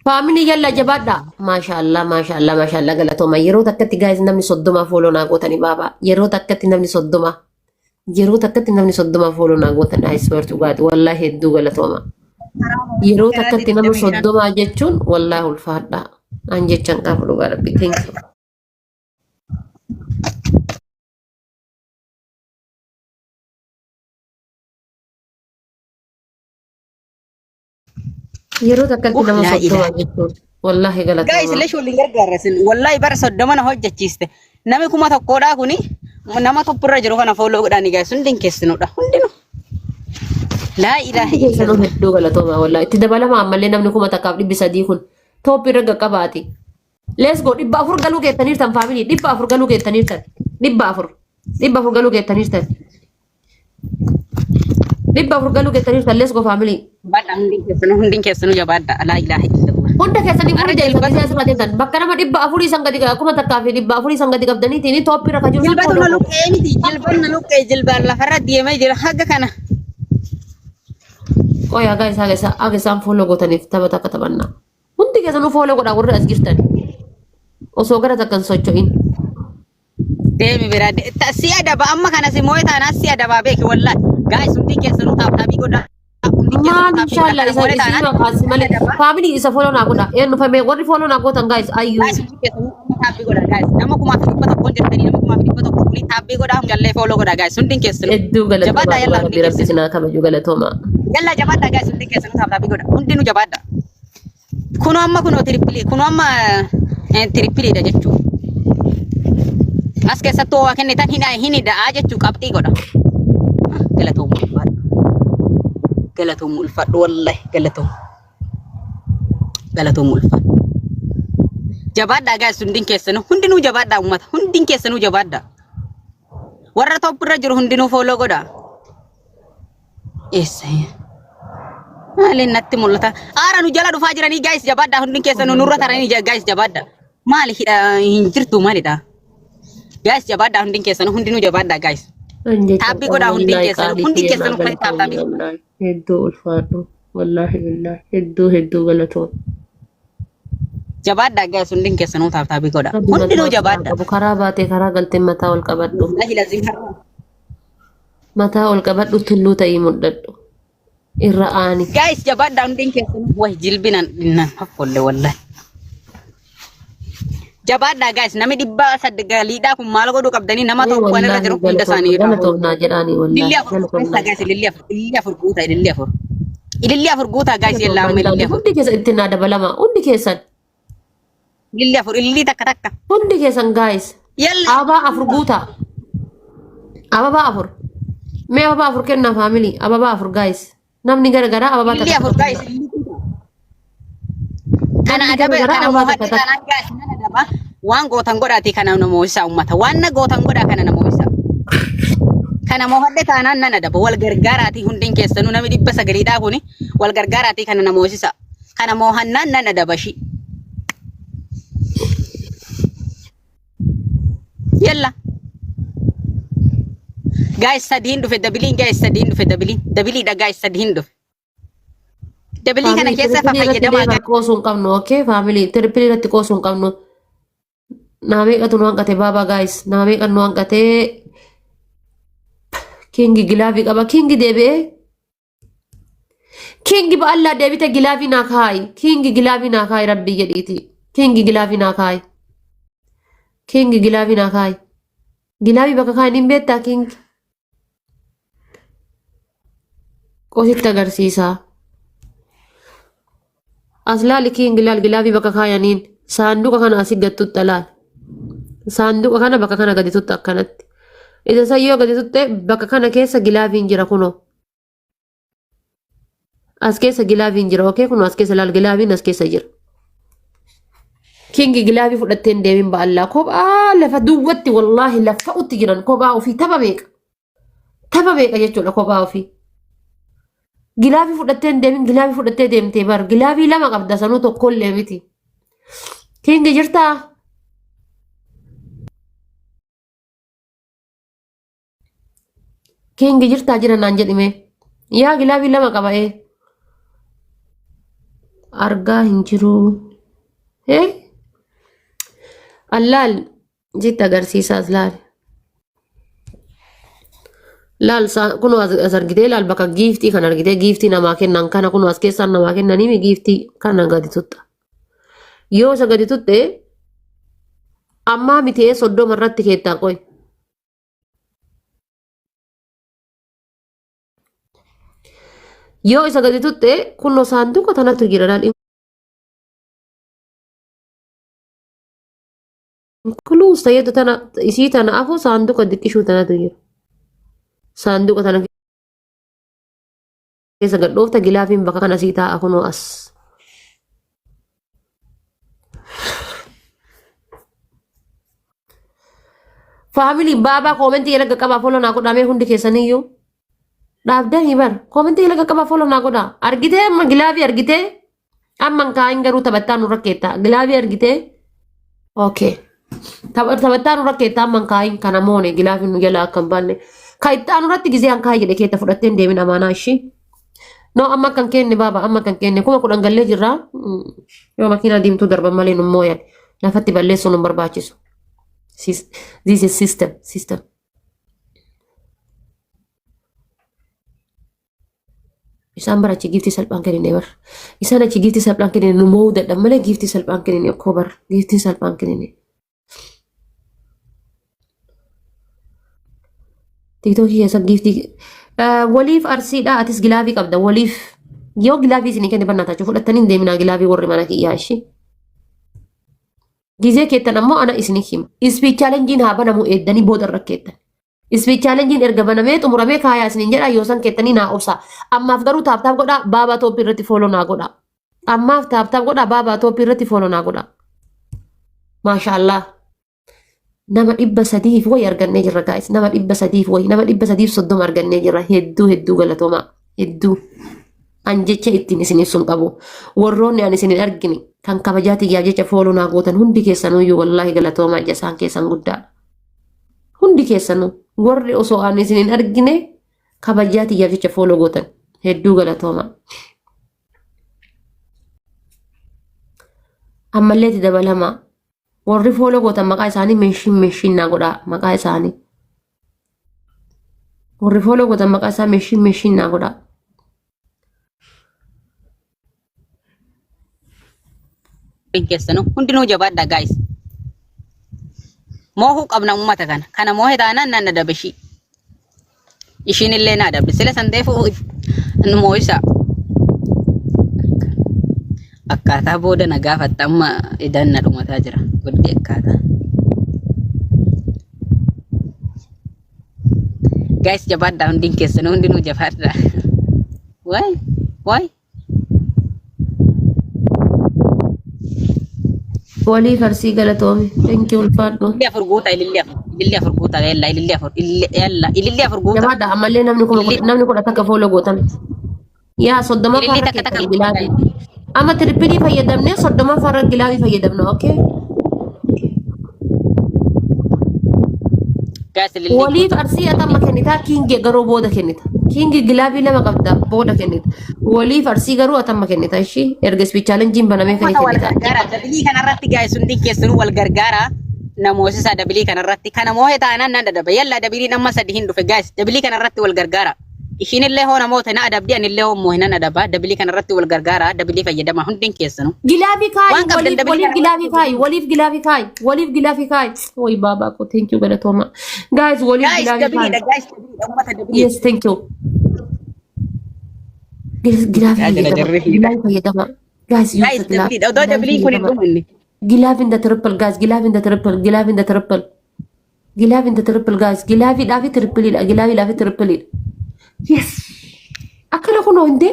Family yalla jabaadha. Maashaallah maashaallah maashaallah galatooma. Yeroo takkatti guys namni 30 follow naa gootani baaba. Yeroo takkatti namni 30. Yeroo takkatti namni 30 follow naa gootan, I swear to God, wallahi hedduu galatooma. Yeroo Karaa takkatti nama 25. 30 jechuun wallahi ulfaadha. An jechan qabu dhugaa rabbi. Thank you. Yeroo takkatti nama Laa 30 ilaaha. jechuun wallahi Guys, galatooma. lesh waliin gargaarra isin. Wallahi bara 30 na hojjechiiste. Nami 1000dhaa kuni nama tokkorra jiru kana follow godhaani guys. Hundi hin keessinudha. Hundinuu. Laa ilaaha Hundi keessanuu illallah. hedduu galatooma wallahi. Itti dabalama ammallee namni 1300 kun top irra qaqqabaati. Let's go, 400 galuu geettaniirtan family, 400 galuu geettaniirtan, 400, 400 galuu geettaniirtan, 400 galuu geettaniirtan. Let's go, family. Jabaadha hundi keessanuu, hundi keessanuu jabaadha. Laa ilaaha illallah. Hunda keessanii Har'a furii deemsan jilbatu asirraa deemtan bakka nama 400 san gadi 1400 san gadi qabdaniitiin top irra kan jiru san Jilbatu na follow godha. luqqee miti. Jilban na luqqee, jilbaan lafarra deemee jira. Haga kana. Qoy haga isaa keessa haga isaan follow gootaniif tapha takka taphannaa. Hundi keessanuu follow godhaa warri as jirtan. Osoo gara takka hin socho'in. Deemi biraa. Si adaba amma kana si moo'ee taanaan si adabaa beeki wallahi. Guys, hundi keessanuu tap tapii godhaa. Hundi keessanuu Maal tap tapii godhaa. inshallah Kana isa moo'ee isii taanaan maqaasi si malee. adaba. Family isa follow naa godha. Eenyu famee warri follow naa gootan guys ayyuu. Guys, hundi keessanuu amma tap godhaa guys. Nama 1100 jirtanii, nama 1100 kuni tap godhaa, hundallee follow godhaa guys. Hundi keessanuu. Hedduu galatoomaa. Jabaadhaa Dhugaa yallaa hundi rabbi rabbi keessanuu. isin haa kabaju, galatooma. Yallaa jabaadhaa guys, hundi keessanuu tap tapii godhaa. Hundinuu jabaadhaa. Kunoo amma kunoo triple, kunoo amma tripleiidha jechuudha. As keessattuu waa kennitan hin hin hidhaa jechuu qabxii godha. Galatoomu ulfaadhu. Galatoomu ulfaadhu wallahi galatoomu. Galatoomu ulfaadhu. Jabaadhaa guys, hundin keessanuu, hundinuu jabaadhaa uummata, hundin keessanuu jabaadhaa. Warra top irra jiru hundinuu follow godhaa. Eessa? Maaliin natti mul'ata? Aara nu jala dhufaa jiranii guys, jabaadhaa hundi keessanuu, nurra taranii guys, jabaadhaa. Maali hidha hin jirtu maalidha? Guys, jabaadhaa hundi keessanuu, hundinuu jabaadhaa guys. An jechan Tap qabu godhaa hundi wallaahi keessanuu, qaalii hundi kiyya naa keessanuu kan tap galatoomi tapii. wallaahi hedduu ulfaadhu wallaahi billaahi hedduu hedduu galatoom. Jabaadhaa guys, hundi keessanuu tap tapii godhaa. Rabbi mataa Hundinuu ol haa jabaadhaa. qabu, karaa baatee karaa galtee mataa ol qabadhu. Wallahi lazim har'a. Mataa ol qabadhu, tulluu ta'ii mul'adhu. Irra aani. Guys, jabaadhaa hundi keessanuu, wahi jilbinan nan haffolle wallahi. Jabaadhaa guys, namni 900dhaa kun maal godhuu qabdanii nama Ee tokko irra wallaahi jiru hunda galatoom isaanii irraa galatoom naa jedhaanii Ililli wallaahi 4 galatoom qopheessaa naa guys, ililli 4, ililli 4 guutaa, ililli 4. Ililli 4 guutaa guys, galatoom yallaa naa amma ililli jedhaanii 4. hundi keessan itti naa dabalama hundi keessan. Ililli 4, ililli takka takka. Hundi keessan guys. Yalla. Ababaa 4 guutaa. Ababaa 4. Mee ababaa 4 kennaa family. Ababaa 4 guys. Namni gara garaa ababaa Ililli takka 4 takka guys, kenna. ililli guutaa. Kana Namni adaba gara garaa kana ababaa moo'adhe takka takka. taanaan guys nan adaba. Waan gootan godhaati kana nama mo'isaa uummata. Waan na gootan godhaa kana nama mo'isaa. Kana moo'adhe taanaan nan adaba. Wal gargaaraatii hundin keessanuu, namni 900dhaa kuni wal gargaaraatii kana nama mo'isisaa. Kana moo'annaan nan adaba shi. Yalla. Guys, sadiin dhufe doubleiin, guys, sadiin dhufe doubleiin. Doubleiidha guys, sadiin dhufe. Double kana Family keessa triple irratti fayyadamaa deeman qoosuu hin qabnu, okay? Family triple irratti qoosuu hin qabnu. Nama meeqatu nu hanqate baabaa guys? Nama meeqatu nu hanqate? Kingi glove qaba. Kingi deebi'ee. Kingi ba'allaa deebite, glove naa kaayi. Kingi glove naa kaayi rabbii jedhiiti. Kingi glove naa kaayi. Kingi glove naa kaayi. Glove bakka kaayin hin beektaa kingi? Qositti agarsiisaa. As laali kingi, laal glove bakka kaayaniin. Saanduqa kana asii gad tutta laal. Saanduqa kana bakka kana gadi tutta akkanatti. Isa san yoo gadi tutte bakka kana keessa gloveiin jira kunoo. As keessa gloveiin jira, okay, kunoo as keessa laal, gloveiin as keessa jira. Kingi glove fudhattee hin deemin ba'allaa, kophaa lafa duwwatti wallaahi lafa utti jiran kophaa ofii tapha meeqa. Tapha meeqa jechuudha kophaa ofii. Glove fudhattee hin deemin, glove fudhattee deemtee bar glove lama qabda sanuu tokkollee miti. Kingi jirtaa? Kingi jirtaa jira naan jedhime. Yaa glove lama qaba ee. Argaa hin jiru. Eh? Allaal sitti agarsiisaas laal. Laal kunoo as argitee laal bakka giiftii kan argitee giiftii namaa kennan kana kunoo as keessaan namaa kennanii giiftii kana gadi tuxxa. Yoo isa gadi tuxxe ammaa miti 30 irratti keettaa qoy. Yoo isa gadi tuxxe kunoo saanduqa tanatu jira laal. Includes tayyatu tana isii tana afoo saanduqa diqqishuu tanatu jira. Saanduqa tana keessa gad dhoofta gilaafiin bakka kana sii taa'a kunoo as. Faamilii baabaa koomentii jala qaqqabaa foloo naa godhaa mee hundi keessaniyyuu. Dhaabdanii bar koomentii jala qaqqabaa foloo naa godhaa. Argitee amma gilaafii argitee amma hin kaayin garuu taphattaa nu rakkeetta. Gilaafii argitee okay. Taphattaa nu rakkeetta amma hin kaayin kana moone gilaafii nu jala akka hin baanne. Ka itti aanu irratti gizee an kaayi jedhe keetta fudhattee hin deemin amaanaa ishii. No amma kan kenne baaba amma kan kenne 10,000 gallee jirra. Yoo makiinaa diimtuu darban malee nu mooyan lafatti balleessuun nu barbaachisu. This is system system. Isaan bara achi giiftii salphaan kennine bar. Isaan achi giiftii salphaan kennine nu moo'uu dadhaban malee giiftii salphaan kennine koo bar giiftii salphaan kennine. Tiktookii keessa giiftii waliif arsiidha atis gilaavii qabda waliif yoo gilaavii isinii kenne bannaa taachuu fudhattanii hin deeminaa gilaavii warri mana kiyyaa ishii. Gizee keettan ammoo ana isinii hima. Ispii chaalenjiin haa banamu eeddanii booda irra keettan. Ispii chaalenjiin erga banamee xumuramee kaayaa isiniin jedha yoo san keettanii naa obsa. Ammaaf garuu taaptaap godhaa baabaa tooppii irratti fooloo naa godhaa. Ammaaf taaptaap godhaa baabaa tooppii irratti fooloo naa godhaa. Maashaallah. Nama 300f wayi argannee jirra gaa'is. Nama 300f wayi nama 330 argannee jirra. Hedduu hedduu galatoomaa. Hedduu. An jecha ittiin isin ibsuun qabu. Warroonni an isin hin argine kan kabajaa tiyyaaf jecha fooloo naa gootan hundi keessanuyyuu wallaahi galatoomaa jasaan keessan guddaadha. Hundi keessanuu warri osoo an isin hin argine kabajaa tiyyaaf jecha fooloo gootan hedduu galatoomaa. Ammallee itti dabalamaa. Warri fooloo gootan maqaa isaanii menshin menshin naa godhaa maqaa isaanii. Warri fooloo gootan maqaa isaa menshin menshin naa godhaa. Keessanuu hundinuu jabaadha guys. Moohuu qabna uummata kana. Kana moohe taanaan nan adaba ishii. Ishiin illee na adabdi. Sila san ta'eef nu moo'isa. Akkaataa booda na gaafatta amma idaan na dhumataa jira. Goddi akkaataa. Guys jabaadhaa hundiin keessanuu hundinuu jabaadhaa. Waay waay. Walii farsii galatoomi. Thank you ulfaadhu. Ililli afur guuta ililli afur ililli afur guuta yalla ililli afur ililli yalla ililli afur guuta. Jabaadha ammallee namni kuma Ililli namni 11 fooloo gootan. Yaa 30 ililli farra takka takka keessan guuta. gilaafii. Amma tiripilii fayyadamnee 30 farra gilaafii fayyadamna okay? Guys ililli Waliif guuta. arsii ati amma kennitaa kiingi garuu booda kennita. Kiingi gilaafii lama qabda booda kennita. Waliif arsii garuu ati amma kennita ishii erga ispi chaalenjiin banamee ka'ee Uummata wal kennita. gargaara. Dabilii kanarratti guys hundi keessanuu wal gargaara. Namoosisaa dabilii kanarratti. Kana moohe taanaan nan dadhaba. Yalla dabiliin amma sadi hin dhufe guys. Dabilii kanarratti wal gargaara. Ishiin illee hoo namoota na adabdi ani illee hoo moohe nan adaba. Dabilii kanarratti wal gargaara. Dabilii fayyadama hundin keessanuu. Gilaafii kaayi Waan qabdan waliif dabilii waliif kanarratti gilaafii kaayi waliif gilaafii kaayi waliif gilaafii kaayi. Way baabaa koo thank you galatooma. Guys waliif Guys gilaafii kaayi. dabiliidha guys dabiliidha uummata dabiliidha. Yes thank you. Gilaafii Yaa jira fayyadama. jarri hiidha. Gilaafii fayyadama. Guys use Guys the gilaaf. dabiliidha. Odoo Gilaafii dabiliin kun hin fayyadama. dhumanne. Gilaaf in the triple guys. Gilaaf in the triple. Gilaaf in the triple. Gilaaf in the triple guys. Gilaafiidhaa fi trippiliidha. Gilaafiidhaa fi trippiliidha. Yes. Akkana kunoo hindee.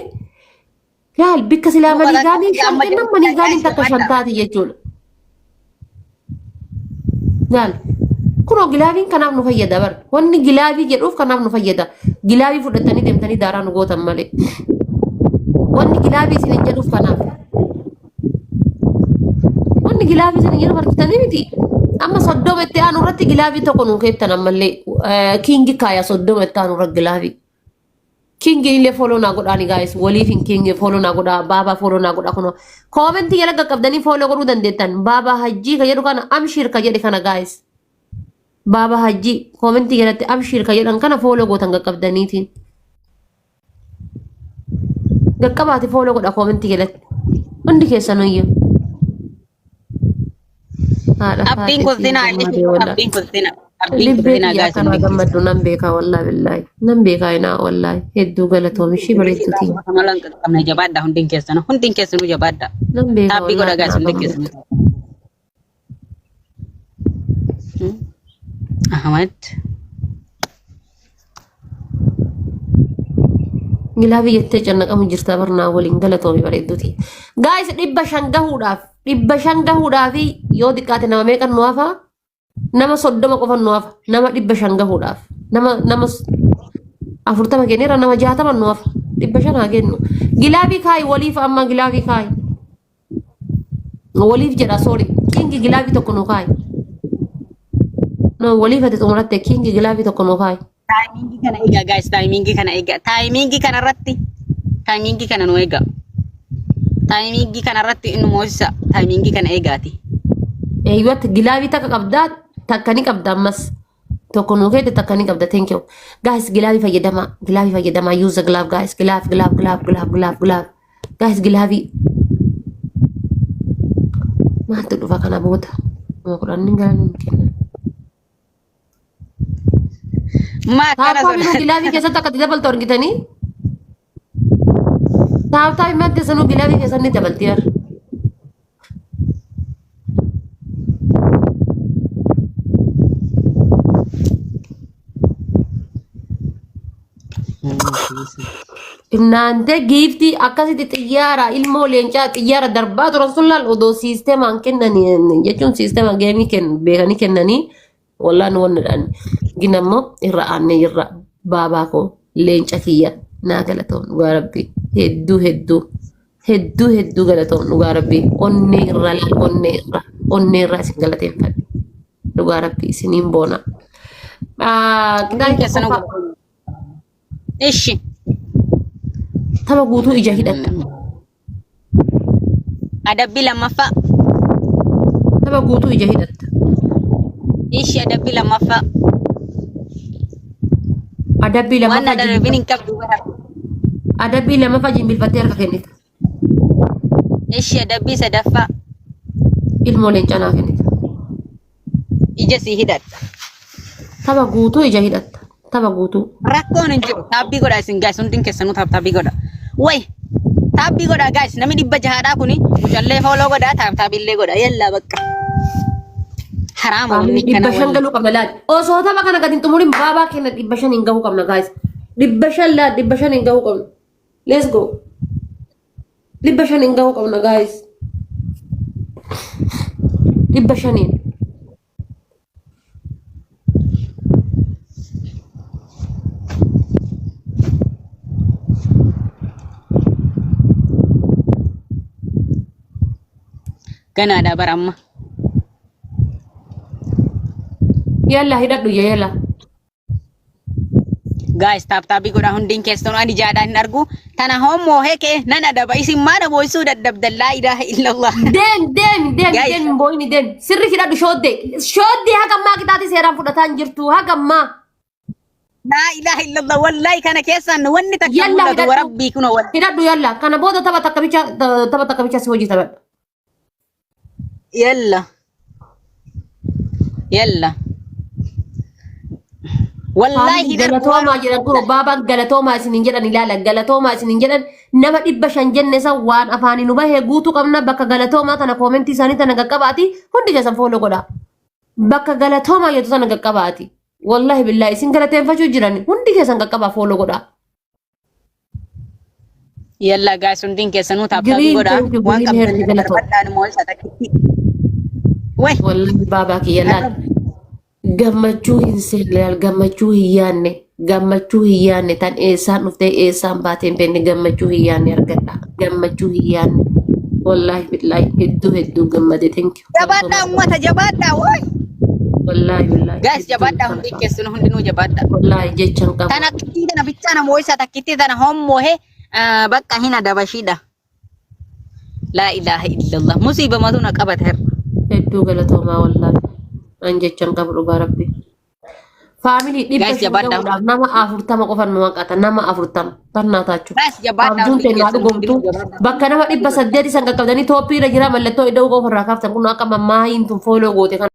Laal bikka silaa manigaanii shan Amma kennan jiru manigaaniin guys takka shan jabaadha. taati jechuudha. Laal. Kunoo gilaafiin kanaaf nu fayyada bar. Wanni gilaafii jedhuuf kanaaf nu fayyada. Gilaafii fudhatanii deemtanii daaraa nu gootan malee. Wanni gilaafii isin hin jedhuuf kanaaf. Wanni gilaafii isin hin jedhuuf argitanii miti. Amma 30 itti aanu irratti gilaafii tokko nuu keettan ammallee kiingi kaaya 30 itti aanu irra gilaafii. Kingiin illee follow naa godhaani guys. Waliif hin kingi follow naa godhaa. Baabaa follow naa godhaa kunoo. Koomentii jala qaqqabdanii follow godhuu dandeettan. Baabaa Hajjii ka jedhu kana Amshiir ka jedhe kana guys. Baabaa Hajjii koomentii jalatti Amshiir ka jedhan kana follow gootan qaqqabdaniitiin. Qaqqabaati follow godha koomentii jalatti. Hundi keessanuyyuu. Haadha Abdiin faatee kun siin zinaa gammadee wallaahi. abdiin kun zinaa abdiin kun Libbee zinaa kiyya gaas akkanaa hundin gammaddu nan beekaa wallaahi billaahi. Nan beekaa inaa wallaahi. Hedduu galatoom ishii bareeddu tiyya. Malan qabna jabaadha hundin keessanuu hundin keessanuu jabaadha. Nan beekaa Taabbii wallaahi godha gaas akkanaa hundin gammaddu. keessanuu. Ahmad. Gilaabii jettee cannaqamu jirta barnaa waliin galatoomi bareedduuti. Gaayis 500 gahuudhaaf 500 gahuudhaaf yoo xiqqaate nama meeqan nu hafa? Nama 30 qofan nu hafa. Nama 500 gahuudhaaf. Nama 40 kenneera nama 60 nu hafa. 500 haa kennu. Gilaabii kaayi waliif amma gilaabii kaayi. Waliif jedha sorry. Kingi gilaabii tokko nu kaayi. No waliif ati xumuratte kingi gilaabii tokko nu kaayi. Taayimingii kana eegaa guys taayimingii kana eegaa taayimingii kana irratti taayimingii kana nu eegaa taayimingii kana irratti nu moosisa taayimingii kana eegaati. Eeyyatti gilaabii takka qabdaa takka ni qabda ammas. Tokko nuu keette takka ni qabda thank you. Guys gilaabii fayyadamaa gilaabii fayyadamaa use the glove guys glove glove glove glove glove glove guys gilaabii. Maaltu dhufa kana booda? Nama kudhan ni galan ni kennan. Maa akkana Taappaa minuu sodaata. gilaabii keessatti akka itti dabaltu argitanii? Taaptaa himatte sanuu gilaabii keessatti ni dabalti bar. Innaante giiftii akkasitti xiyyaara ilmoo leencaa xiyyaara darbaa turan sun laal odoo siisteemaan kennanii jechuun siisteema geemii beekanii kennanii wallaan wanni dhaan gin ammoo irra aannee irra baabaa koo leenca kiyya naa galatoom dhugaa rabbii hedduu hedduu hedduu hedduu galatoom dhugaa rabbii onnee irra laal onnee irra onnee irraa isin galateeffadha dhugaa rabbii isiniin boona. Hundin Qixaan keessanuu tokkoffaa galatoomna. Ishi. tapha guutuu ija hidhatta. Adabbii lammaffaa. Tapha guutuu ija hidhatta. Ishi adabbii lammaffaa. Adabbii Waan lammaffaa adabbiin hin qabdu bara. Adabbii lammaffaa jilbilfattee harka kennita. Ishi adabbii sadaffaa. Ilmoo leencaa naa kennita. Ija sii hidhatta. Tapha guutuu ija hidhatta. Tapha guutuu. Rakkoon hin jiru. Taabbii godhaa isin gaayis hundin keessanuu taabbii godha. Way taabbii godhaa gaayis namni dhibba jahaadhaa kuni mucallee fooloo godhaa taabbillee godha yallaa bakka. Haraama wanni Dhibba kana shan walli. galuu qabna laal. Osoo tapha kana gadi hin xumurin baabaa kenna 500 hin gahuu qabna gaayis. 500 laal 500 hin gahuu qabna. Let's go. 500 hin gahuu qabna guys. 500n. Ganaadha bara amma. Yalla hidhadhu yalla. Guys, tap tapii godhaa hundiin keessanuu ani jaadhaan hin argu. Tana homoo heke nan adaba isin maana boo'isuu dadhabdan laa ilaaha illallah. Deem deem deem Guys. deem hin boo'ini deem. Sirri hidhadhu shooddee. Shooddee haga ammaa qixaatii seeraan fudhataa hin jirtu haga ammaa. Laa ilaaha illallah wallahi kana keessaan wanni takka Yalla mul'atu hidhadhu. warabbii kunoo wal. Hidhadhu yalla. Kana booda tapha takka bicha tapha takka bicha si hojii taphadha. Yalla. Yalla. Wallahi Faamilii hin argu galatoomaa waan. jedhan kun baabaan galatoomaa isiniin jedhan ilaala galatoomaa isiniin jedhan nama 500 jenne san waan afaanii nu bahee guutuu qabna bakka galatoomaa tana koomentii isaanii tana qaqqabaati hundi keessan fooloo godhaa bakka galatoomaa jettu tana qaqqabaati wallahi billaahi isin galateeffachuu jiran hundi keessan qaqqabaa fooloo godhaa. Yalla guys hundiin keessanuu taaptaabii Green godhaa. thank you Waan green qabdan heerti galatoo. darbadhaan immoo isa takkitti. Way. Wallahi baabaa kiyya laal gammachuu hin seenne laal gammachuu hin yaanne gammachuu hin yaanne tan eessaan dhuftee eessaan baatee hin beekne gammachuu hin yaanne argadha gammachuu hin yaanne wallahi billaahi hedduu hedduu gammade thank you Jabaadhaa uummata jabaadhaa way. Wallaahi billaahi. Guys jabaadhaa hundi keessanuu hundinuu jabaadhaa. Wallaahi jecha hin qabu. Tana akkittii tana bichaa nama ho'isaa takkittii tana hommohe bakka hin adabashiidha. Laa ilaaha illallah. Musiibamatu na qabate har'a. Hedduu galatoomaa wallaahi. An jecha hin qabu dhugaa rabbi. Faamilii dhibba Guys shan jabaadhaa. gahuudhaaf nama 40 qofan nu hanqata. Nama 40. Tannaa taachuu. Guys jabaadhaa Abjuun hundi teenya haa keessanuu dhugomtu. hundinuu jabaadhaa. Bakka nama 800 san qaqqabdanii tooppii irra jira mallattoo ida'uu qofa irraa kaaftan kun akka mammaahiin tun fooloo goote kana.